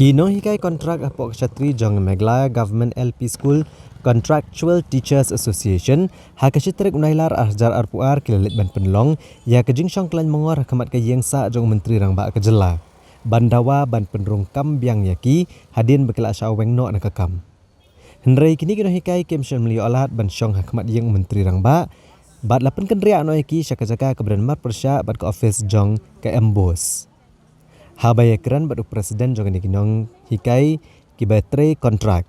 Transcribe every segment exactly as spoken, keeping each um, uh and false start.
Ki nonghikai kontrak hapoh ka shatri jong Meghalaya Government L P School Contractual Teachers Association ha ka shi tarik u Nailar ar hajar arphew ar ki la leit ban pynlong ïa ka jingshong khlaiñ mongor ha khmat ka ïing sah jong u Myntri Rangbah ka jylla, ban dawa ban pynrung kam biang ïa ki hadien ba ki la shah weng noh na ka kam. Hynrei kine ki nonghikai kim shym la ïoh lad ban shong ha khmat ïing u Myntri Rangbah, bad la pynkynriah noh ïa ki sha ka jaka kaba don marpyrshah bad ka ophis jong ka MBOSE. Haba ïakren bad u president jong kine ki nonghikai kiba trei kontrak,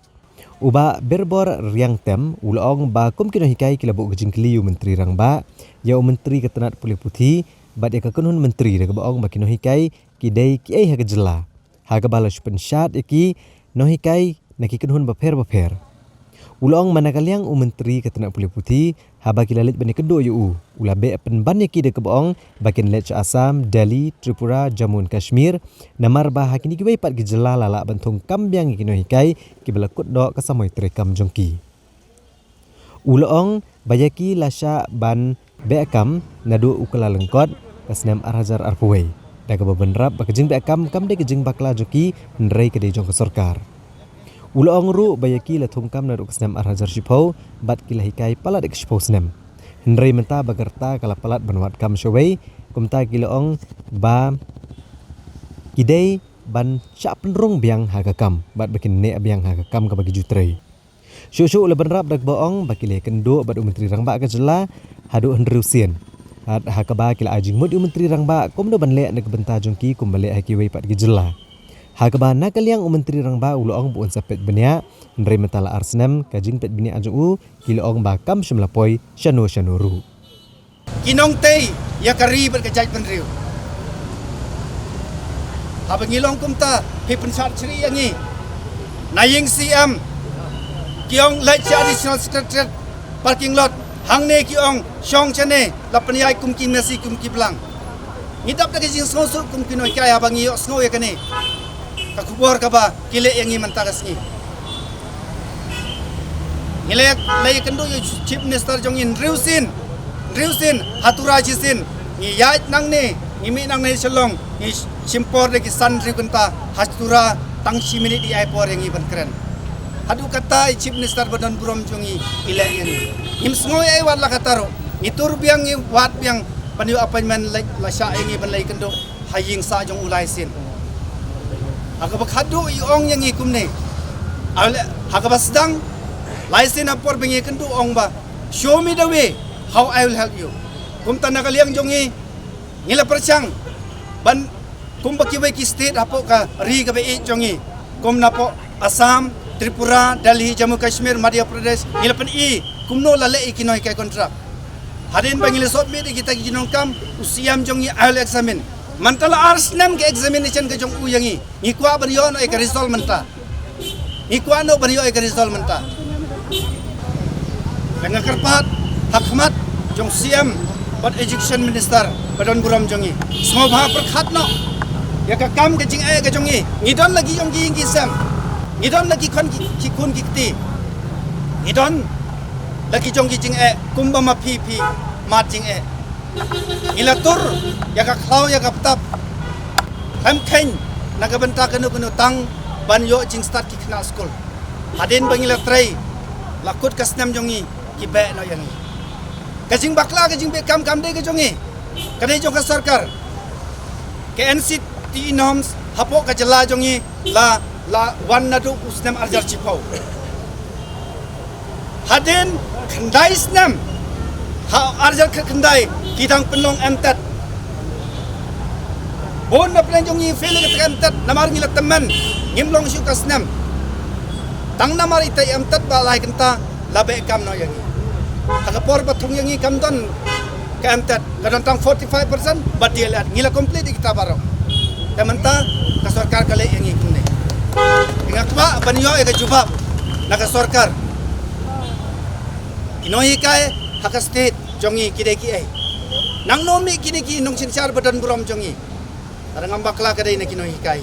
u Bah Birbor Riangtem, u la ong ba kum ki nonghikai ki la buh ka jingkylli ïa u Myntri Rangbah, ïa u Myntri ka tnat pule puthi bad ïa ka kynhun myntri, da kaba ong ba ki nonghikai ki dei kiei ha ka jylla, ha kaba la shu pynshad ïa ki nonghikai na ki kynhun bapher bapher. U la ong ba na ka liang u Myntri ka tnat pule puthi, haba ki la leit ban ïakynduh ïa u, u la beh pynban ïa ki da kaba ong ba kin leit sha Assam, Delhi, Tripura, Jammu and Kashmir, namar ba ha kine kiwei pat ki jylla la lah ban thung kam biang ïa ki nonghikai kiba la kut noh ka samoi trei kam jong ki. U la ong ba ïa ki la shah ban beh kam naduh u Kyllalyngkot ka snem ar hajar arphew wei, da kaba bynrap ba ka jingbeh kam kam dei ka jingbakla jong ki, hynrei ka dei jong ka sorkar. U la ong ruh ba ïa ki la thung kam naduh ka snem ar hajar shiphew bad ki la hikai palat ïa ka shiphew snem. Hynrei mynta ba ka rta ka la palat ban wad kam shawei, kumta ki la ong ba ki dei ban shah pynrung biang ha ka kam bad ba kin neh biang ha ka kam kaba ki ju trei. Shuh shuh u la bynrap da kaba ong ba ki la ïakynduh bad u Myntri Rangbah ka jylla haduh hynriew sien, ha kaba ki la ai jingmut ïa u Myntri Rangbah kumno ban leh na ka bynta jong ki kumba leh ha kiwei pat ki jylla. Ha kaba na ka liang u Myntri Rangbah u la ong ba un sa peit bniah, hynrei mynta la ar snem ka jingpeit bniah jong u, ki la ong ba kam shym la poi shano shano ruh. Ki nongtei ïa ka ri bad ka jaitbynriew. Haba ngi long kumta, phi pynshad shrih ïa ngi. Na ïing CM, ki ong leit sha Additional Secretariat parking lot, hangne ki ong shong shane, la pynïaid kum ki masi kum ki blang. Ngi dap da ka jingsngewsuk kum ki nonghikai haba ngi ïohsngew ïa kane ka khubor kaba ki leh ïa ngi mynta ka sngi. Ngi la ïakynduh ïa u Chief Minister jong ngi hynriew sien, hynriew sien, ha Tura shisien. Ngi ïaid nangne, ngi mih nangne Shillong, ngi shim por da ki san hynriew kynta ha Tura, tang shi minit i ai por ïa ngi ban kren. Haduh katta i Chief Minister ba don burom jong ngi i leh ïa ngi. Ngim sngew ei ei wat la katta ruh. Ngi tur biang, ngi wad biang ban ïoh appointment, la shah ïa ngi ban leit kynduh ha ïing sah jong u lai sien. Ha kaba khadduh i ong ïa ngi kumne. Ha kaba sdang lai sien ha por ba ngi kynduh, ong ba, "Show me the way, how I will help you." Kumta na ka liang jong ngi, ngi la pyrshang ban, kumba kiwei ki state hapoh ka ri kaba ïeit jong ngi, kum napoh Assam, Tripura, Delhi, Jammu Kashmir, Madhya Pradesh, ngi la pyni kumno la leh ïa ki nonghikai kontrak. Hadien ba ngi la submit ïa kita ki jingdonkam, u CM jong ngi u la examine. Mynta la ar snem ka examination ka jong u ïa ngi. Ngi kwah ban ïoh noh ïa ka result mynta. Ngi kwah noh ban ïoh ïa ka result mynta. Te nga kyrpad ha khmat jong CM bad Education Minister ba don burom jong ngi, sngewbha pyrkhat noh ïa ka kam ka jingeh ka jong ngi. Ngi don la ki jong ki ïing ki sem. Ngi don la ki khun ki, ki khun ki kti. Ngi don la ki jong ki jingeh kumba ma phi phi mad jingeh. Ngi la tur ïa ka khlaw ïa ka btap, khlem kheiñ na ka bynta kano kano tang ban ïoh jingstad ki khynnah skul. Hadien ba ngi la trei, la kut ka snem jong ngi, ki beh noh ïa ngi. Ka jingbakla ka jingbeh kam kam dei ka jong ngi, ka dei jong ka sorkar. Ka NCTE norms hapoh ka jylla jong ngi la, la wan naduh u snem ar hajar shiphew. Hadien khyndai snem, ha ar hajar khyndai, ki dang pynlong MTET. Bun na pdeng jong ngi fail ïa ka MTET, namar ngi la tymmen, ngim long shuh ka snem. Tang namar ita i MTET ba lai kynta, la beh kam noh ïa ngi. Ha ka por ba thung ïa ngi kam don ka MTET, ka don tang forty-five percent, bad D L Ed, ngi la complete ïa kita baroh. Te mynta ka sorkar ka leh ïa ngi kumne. Nga kwah ban ïoh ïa ka jubab na ka sorkar. Ki nonghikai ha ka state jong ngi ki dei kiei? Nangno mih kine ki nongsynshar ba don burom jong ngi? Tang ngam bakla ka dei na ki nonghikai.